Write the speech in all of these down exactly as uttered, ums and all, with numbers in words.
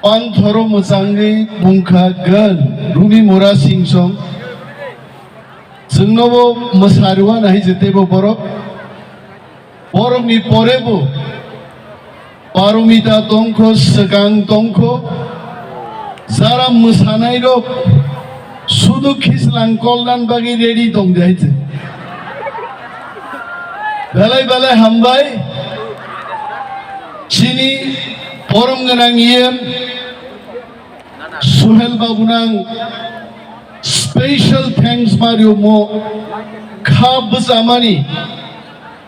Panthoro mwchangwi bungkha gan rumi mura singsong. Chwngnobo mwsarwna hai je teibo borok. Borokni porebo paromita tongkho, swkang tongkho. Jara mwsanairok sudu khislang kolnan bagwi ready tongdi hai je. Belai belai hambai. Chini borom gwnang E M Suhel Babu nang special thanks mario mo kha bwchamani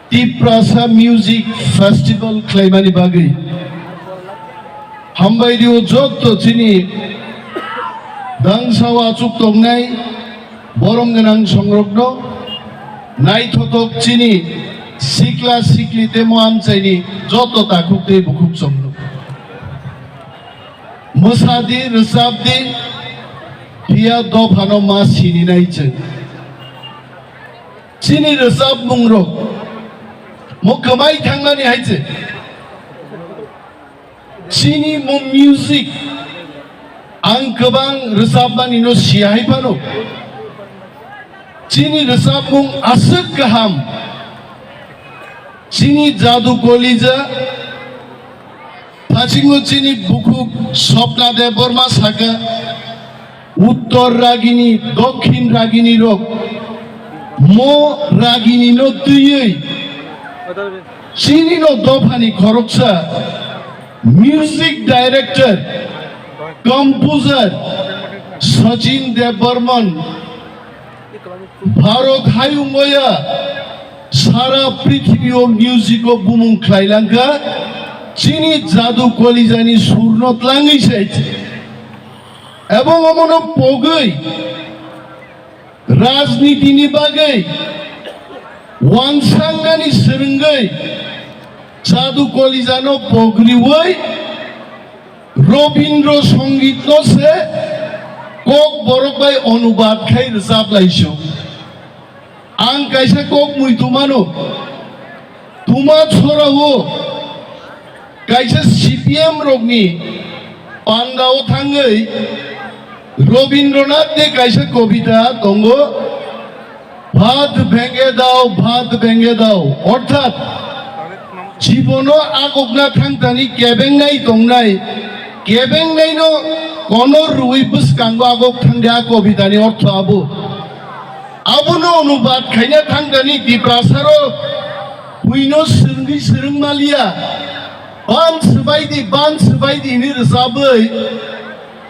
Tiprasa Music Festival khlaimani bagwi. Hambai dio jotto chini dangsao achuk tongnai borom gwnang songrokno, naithothok chini sikla sikli temo amchaini jotto takhuk tei bukhuk chongno. Mwsadi, rwchapdi, phiya dophano ma sininai chwng. Chini rwchapmungrok mo kwmai thangmani hai chwng. Chini mo music ang kwbang rwchapmani no siya hai phano. Chini rwchapmung aswk kaham. Chini Jadu Kolija, phasingo chini bukhuk Swapna Debbarma saka, Uttor Ragini, Dokhin Ragini rok, mo Ragini no twiwi, chini no dophani khoroksa, music director, composer, Sachin Debbarman, Bharat hayung boya sara prithibio music o bumung khlailangkha, chini Jadu Kolijani surno tlangwi sai. Ebong omono pogwi rajnitini bagwi wansangnani swrwngwi Jadu Kolijano pogriwi Robindra Songit no se Kokborok bai onubad khai rwchap lai sio. Ang kaisa kok mui tumano, tuma chora o kaisa C P M rokni panda o thangwi Robindranath ni kaisa kobita tongo, Bhat bhenge dao, bhat bhenge dao. Orthat, jibono agokna thangtani kebengnai tongnai, kebengnaino konor rwi bwskango agok thangdi a kobitani ortho abo. Abono onubad khaina thangtani Tiprasaro buino swrwngwi swrwng maliya. Ban swbaidi, ban swbaidi hwnwi rwchabwi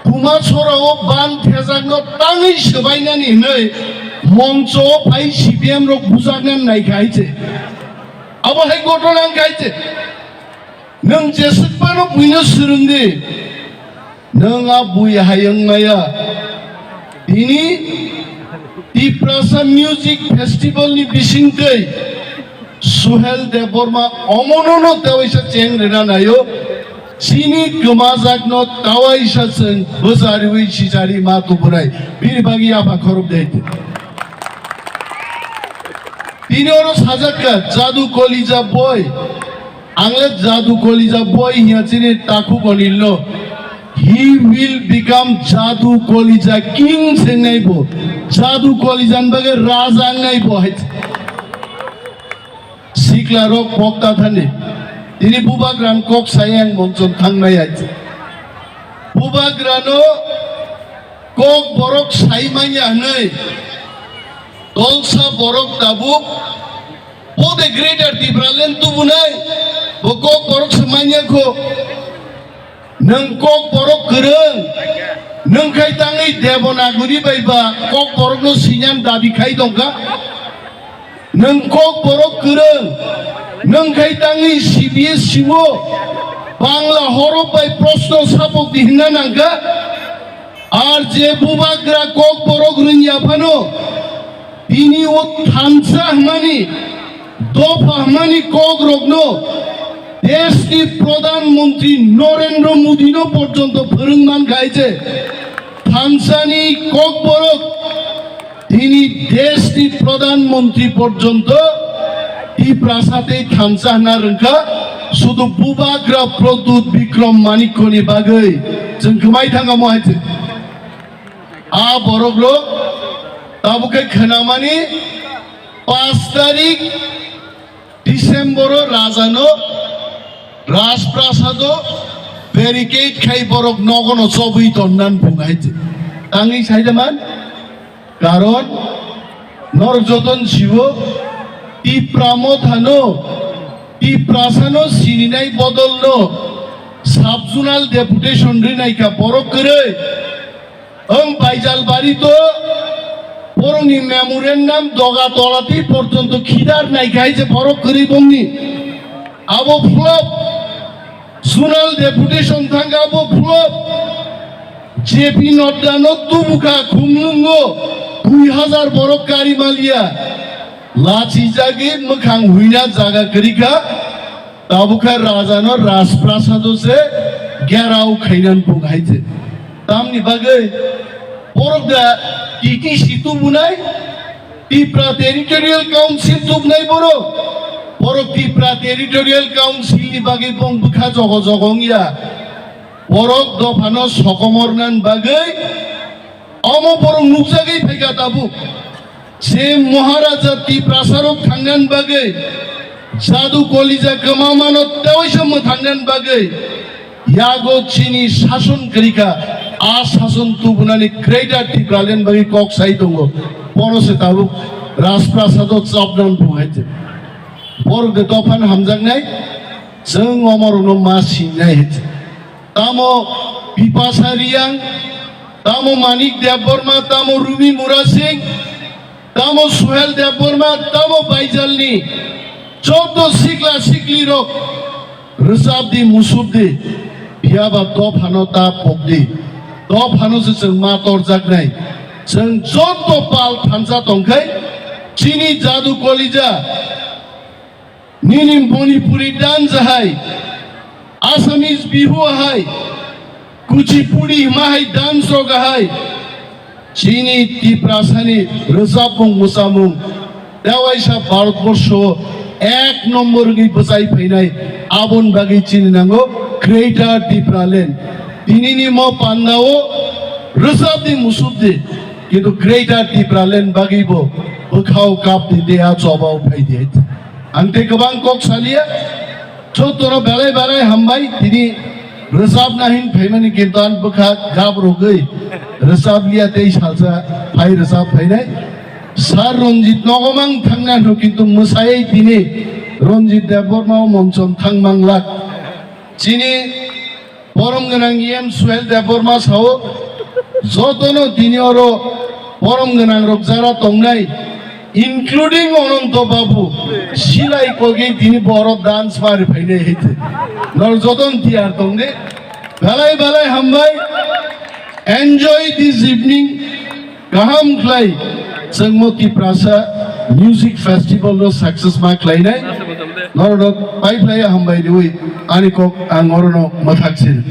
Tuma chorao ban thejakno tangwi swbainani hwnwi moncho phai C P M rok bujaknani naikha hai se. Abo hai ghotona wngkha hai se. Nwng jeswk phano buino swrwng di. Nwng a bui hai wng maya. Tini Tiprasa Music Festival ni bisingtwi Suhel Debbarma omonono tewaisa cheng rwna naio. Chini kwmajakno tawaisa chwng bwchariwi sichari ma tubunai. Bini bagwi yapha khorok de. Tini oro sajakka Jadu Kolija boy. Angle Jadu Kolija boy hiya chini takhuk onilno. He will become Jadu Kolija king sengnai bo. Jadu Kolijan bagwi raja wngnai bo hai. Sikla rok pokta thani. Tini bubagra ni kok saya ang monchon thangnai hai. Bubagra no kok borok sai manya hwnwi. Tolsa borok tabuk. Bo de Greater Tipraland tubunai. Bo kok borok se manya kho. Nwng kok borok kwrwng, nwng khai tangwi Devanagari bai ba kok borokno sinyan dabi khai tongkha. Nwng kok borok kwrwng, nwng khai tangwi C B S C o Bangla horok bai proshno sapok di hinna nangkha. Ar je bubagra kok borok rwngya phano, tini o thansa hwnmani, dopha hwnmani kok rokno deshni Pradhan Mantri Narendra Modi no porjonto phwrwng man khai je thansani kok borok tini deshni Pradhan Mantri porjonto Tiprasa tei thansa hwnna rwngkha, sudu bubagra Pradyut Bikram Manikya ni bagwi. Chwng kwmai thangamo hai se. A borok rok tabuk khe khwnamani paanch tarik December o rajano Rajprasado barricade khai borok nogono chobwi tonnan bung hai se. Tangwi sai da man? Karon norok joton sibo Tipra mothano, Tiprasano sininai bodolno sub-zonal deputation rinai kha borok kwrwi. Ang Baijalbari to borokni memorandum doga tolati porjonto khidar nai kha hai je borok kwrwi bongni. Abo flop. Zonal deputation thangkha abo flop. J P Nadda no tubukha khumlungo dui hajar borok kari maliya. Lachijagwi mwkhang huina jaga kwrwikha. Tabukha rajano Rajprasado se gerao khainan bung hai je. Tamni bagwi borok da T T C tubunai? Tipra Territorial Council tubnai borok, borok Tipra Territorial Council ni bagwi bong bwkha jogo jogo wngya. Borok dophano sokomornan bagwi omo borok nukjagwi phaikha tabuk. Se Maharaja Tiprasarok thangnan bagwi, Jadu Kolija kwmamano tewaisa mwthangnan bagwi, yago chini sason kwrwikha, a sason tubunani Greater Tipraland bagwi kok sai tongo. Bono se tabuk Rajprasado chapnan bung hai je. Borok de tophan hamjaknai, chwng omorokno ma singnai hai je. Tamo Bipasa Riyang, tamo Manik Debbarma, tamo Rumi Murasing, tamo Suhel Debbarma, tamo Baijalni joto sikla siklirok rwchapdi, musupdi, phiyaba dophano ta pokdi. Dophano se chwng ma torjaknai. Chwng joto pal thansa tongkhai, chini Jadu Kolija, nini Manipuri dance hai, Assamese Bihu hai, Kuchipudi hima hai dance rok hai, chini Tiprasani rwchapmung mwsamung tewaisa Bharatborsho ek nombor wngwi bwchai phainai, aboni bagwi chini nango Greater Tipraland. Tinini mo pandao rwchapdi musupdi, kintu Greater Tipraland bagwi bo bwkhao kapdi, deha chobao phaidi. Ang tei kwbang kok saliya, jotono belai belai hambai, tini rwchapna hin phaimani kintu ang bwkha gap rogwi rwchapliya tei salsa phai rwchap phainai. Sir Ranjit nogo mang thangna hwnkhe kintu mwsaiwi tini Ranjit Debbarma o monchom thang manglak. Chini Borom gwnang E M Suhel Debbarma sao, jotono tini oro borom gwnang rok jara tongnai, including Ananto Babu, silai kogwi tini boro dance mari phainai hai te. Nor joton tiyar tongdi. Belai belai hambai. Enjoy this evening. Kaham khlai chwngmo Tiprasa Music Festival no success ma khlainai. Norok pai phlai hambai riwi ani kok ang orono mwthak sin.